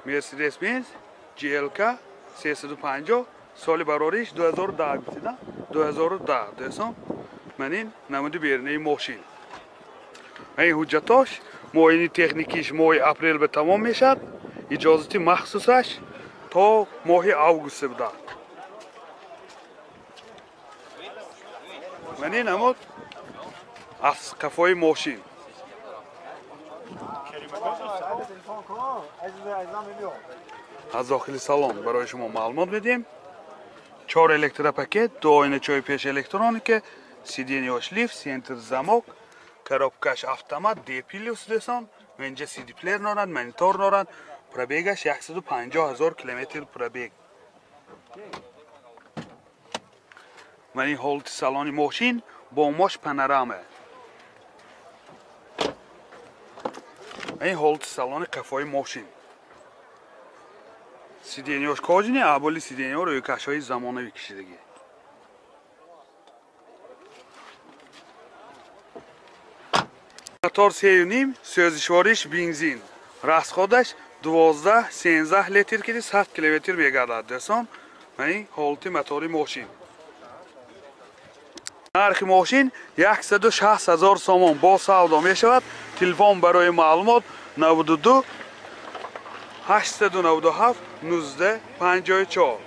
Mercedes-Benz GLK 350 соли барориш 2010 гуфтида 2010 дӯстон. Ман ин намуди берунаи мошин. Ин ҳуҷҷатош муоини техникиш моҳи апрел ба тамом мешавад. Иҷозати махсусаш то моҳи август буда. Ман ин намуд аз қафои мошин. Аз дохили салон барои шумо маълумот медиҳем. 4 электропакет, 2 оиначаҳои пеш электроника, сиденьяш лифт, центр замок, коробкаш автомат, D плюс дӯстон. Инҷа CD плеер дорад, монитор дорад. Пробегаш 150 000 километр пробег. Ман ин ҳолати салони мошин бо мош панорама. Ин ҳолати салони қафои мошин. Сиденьяш кожини, аболи сиденьяҳо рӯйкашҳои замонавӣ кишидагӣ. Мотор 3,5, сӯзишвориш бензин. Расходаш 12-13 литр киди 100 километр мегардад дӯстон. Ман ин ҳолати мотори мошин. Нархи мошин 160 000 сомон бо савдо мешавад. Телефон барои маълумот 92 897 19 54.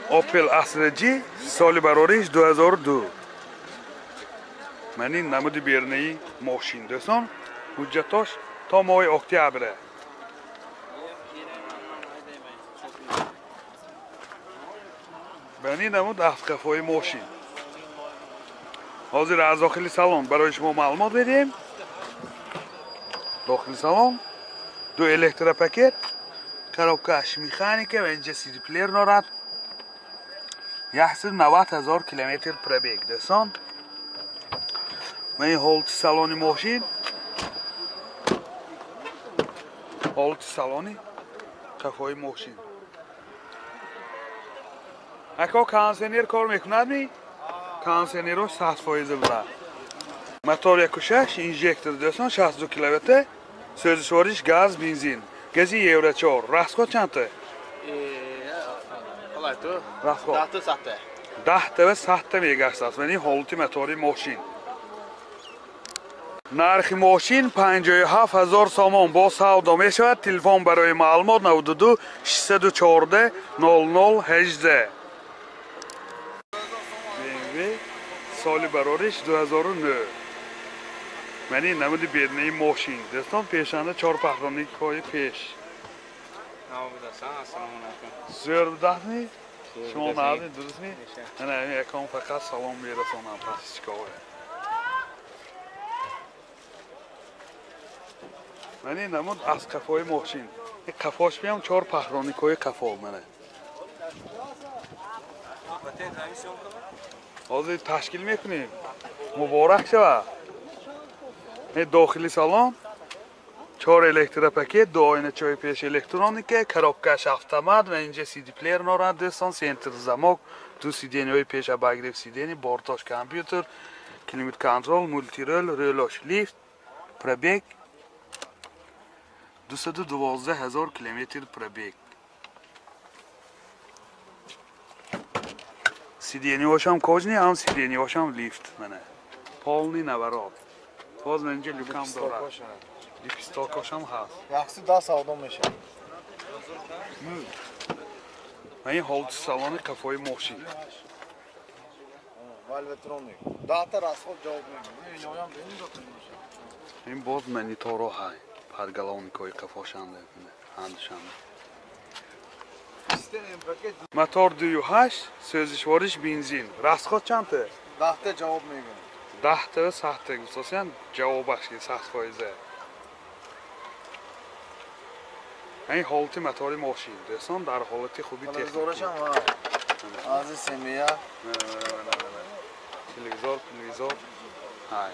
Opel Astra G соли барориш 2002. Ман ин намуди берунаи мошин дӯстон. Ҳуҷҷатош то моҳи октябр. Ман ин намуд аз қафои мошин. Ҳозир аз дохили салон барои шумо маълумот медиҳем. Дохили салон 2 электропакет, коробкаш механика ва инҷа CD плеер дорад. 190 000 километр пробег дӯстон. Ман ин ҳолати салони мошин, ҳолати салони қафои мошин. Ако кондиционер кор мекунад ми? Кондиционераш 100% буда. Мотор 1.6 инжектор дӯстон, 62 киловатт. Сӯзишвориш газ, бензин. Гази Евро 4. Расход чанд? Расход 10 ва 100 мегаштааст. Ман ин ҳолати мотори мошин. Нархи мошин 57 000 сомон бо савдо мешавад. Телефон барои маълумот 92 614 00 18. BMW соли барориш 2009. Ман ин намуди берунаи мошин дӯстон. Пешанда 4 паҳроникҳои пеш. Зӯр будастми? Шумо наздин, дурустми? Ана якон фақат салом мерасонам пасичкаҳое. Ман ин намуд аз қафои мошин. Ин қафош биям 4 паҳроникҳои қафо мана. Ҳозир ташкил мекунем. Муборак шавад. Ин дохили салон 4 электропакет, 2 оиначаҳои пеш электроника, коробкаш автомат ва инҷа CD плеер дорад дӯстон, центр замок, 2 сиденьяҳои пеш обогрев сиденья, бортош компютер, климат контрол, мультирол, рӯлош лифт, пробег 212 000 километр пробег. Сиденьяҳошам кожни, ҳам сиденьяҳошам лифт мана. Полный наворот. Боз инҷа люкам дорад. Лепестокошам ҳаст. 110 савдо мешавад. Ман ин ҳолати салони қафои мошин. Валветроник. 10 та расход ҷавоб мегӯяд. Ин боз мониторо ҳай. Подголовникҳои қафошанда, ҳандушанда. Мотор 2.8, сӯзишвориш бензин. Расход чанд та? 10 та ҷавоб мегӯяд. 10 та 100 та гуфтосян ҷавобаш ки 100%. Ин ҳолати мотори мошин дӯстон дар ҳолати хуби техникӣ. Телевизорашам ҳа. Ази семия. Телевизор, телевизор. Ҳай.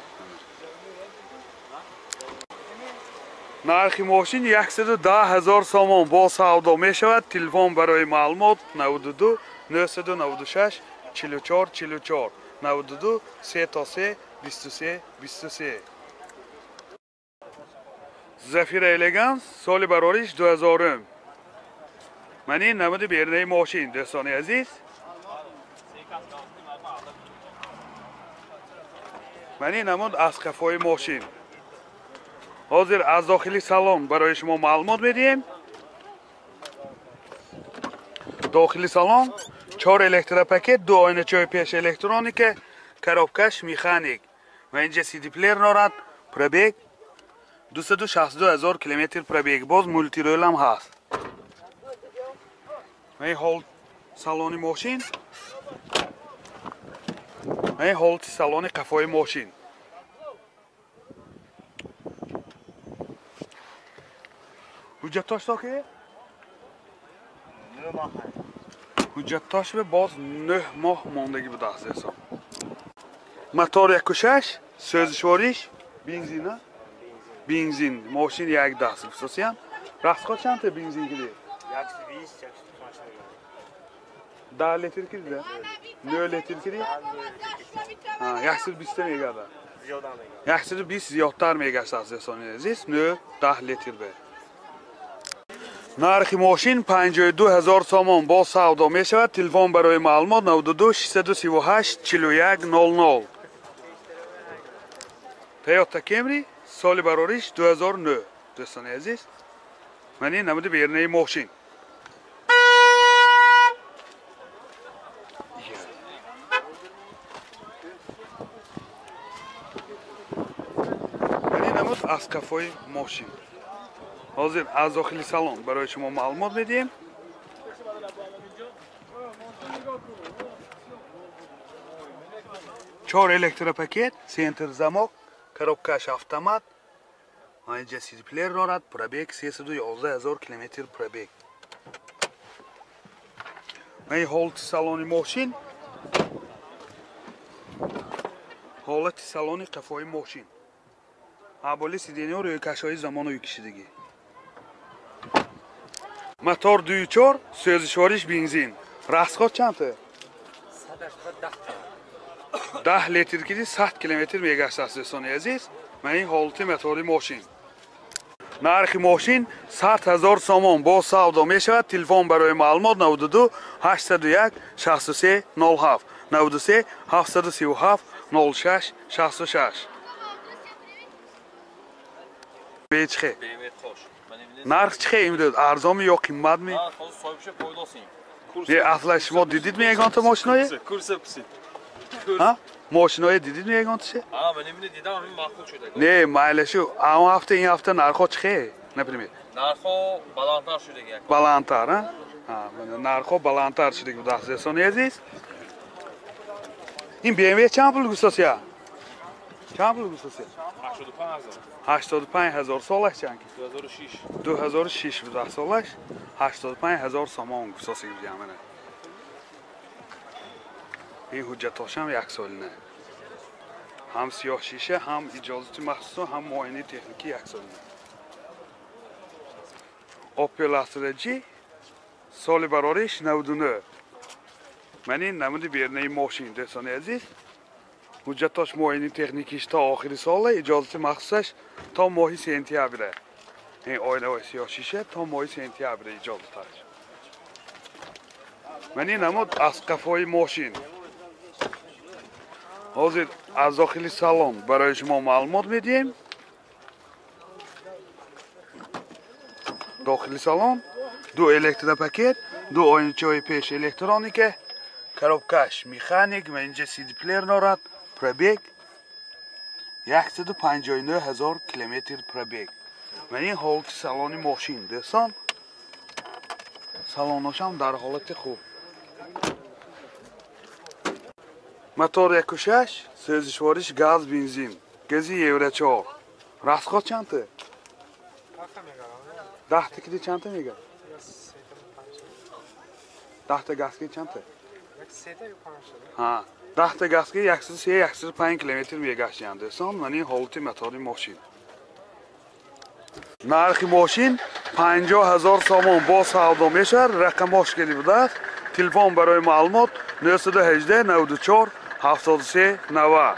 Нархи мошин 110 000 сомон бо савдо мешавад. Телефон барои маълумот 92 996 44 44 92 3 3 23 23. Зафира Элеганс соли барориш 2000. Ман ин намуди берунаи мошин дӯстони азиз. Ман ин намуд аз қафои мошин. Ҳозир аз дохили салон барои шумо маълумот медиҳем. Дохили салон 4 электропакет, 2 оиначаи пеш электроника, коробкаш механик. Ва инҷа CD плеер дорад, пробег 262 000 километр пробег, боз мултирол ҳам ҳаст. Ва ин ҳол салони мошин. Ва ин ҳолати салони қафои мошин. Ҳуҷҷатош то ки? 9 моҳ. Ҳуҷҷатош бе боз 9 моҳ мондагӣ будааст ҳисоб. Мотор 1.6, сӯзишвориш бензин, бензин, мошин як даст хусусиян. Расход чанд та бензин киди? 120, 150 10 литр киди? 9 литр киди? Ha, 120 мегардад. 120 зиёдтар мегаштад дӯстони азиз, 9 10 литр бе. Нархи мошин 52 000 сомон боз савдо мешавад. Телефон барои маълумот 92 638 41 00. Toyota Camry соли барориш 2009. Дӯстони азиз, ман ин намуди берунаи мошин. Ман ин намуд аз қафои мошин. Ҳозир аз дохили салон барои шумо маълумот медиҳем. Чор электропакет, центр замок, коробкаш автомат, инҷа CD плеер дорад, пробег 311 000 километр пробег. Ин ҳолати салони мошин, ҳолати салони қафои мошин. Аболи сидениҳо рӯйкашҳои замону кишидагӣ. Мотор 2.4, сӯзишвориш бензин. Расход чанд та? 10 литр киди 100 километр мегаштааст дӯстони азиз. Ман ин ҳолати мотори мошин. Нархи мошин 100 000 сомон боз савдо мешавад. Телефон барои маълумот 92 801 63 07 93 737 06 66. Бечхе. Нарх чихе имрӯз арзонми ё қимматми? Не, аслан шумо дидид ми ягонта мошиное? Ҳа? Мошиное дидид ми ягонташе? Не, майлашу он ҳафта ин ҳафта нархҳо чихе, например? Нархҳо баландтар шудаги. Баландтар, а? Нархҳо баландтар шудаги будааст дӯстони азиз. Ин BMW чанд пул густосия? Чанд пул густосия? 85 000 солаш чанд ки? 2006. 2006 будааст солаш. 85 000 сомон густосия будям мана. Ин ҳуҷҷатошам яксолина. Ҳам сиёҳ шиша, ҳам иҷозати махсус, ҳам муоинаи техникӣ яксолина. Opel Astra G соли барориш 99. Ман ин намуди берунаи мошин дӯстони азиз. Ҳуҷҷатош муоинаи техникиш то охири сола, иҷозати махсусаш то моҳи сентябре. Ин оинаҳои сиёҳ шиша то моҳи сентябре иҷозаташ. Ман ин намуд аз қафои мошин. Ҳозир аз дохили салон барои шумо маълумот медиҳем. Дохили салон 2 электропакет, 2 оиначаҳои пеш электроника, коробкаш механик ва инҷа CD плеер дорад, пробег 159 000 километр пробег. Ва ин ҳолати салони мошин дӯстон. Салоношам дар ҳолати хуб. Мотор 1.6, сӯзишвориш газ бензин, гази Евро 4. Расход чанд та? 10 та киди чанд та мегардад? 10 та газ ки чанд та? Ҳа, 10 та газ ки 103 105 километр мегаштиянд дӯстон. Ман ин ҳолати мотори мошин. Нархи мошин 50 000 сомон боз савдо мешавад. Рақамош кели будааст. Телефон барои маълумот 918 94 73 90.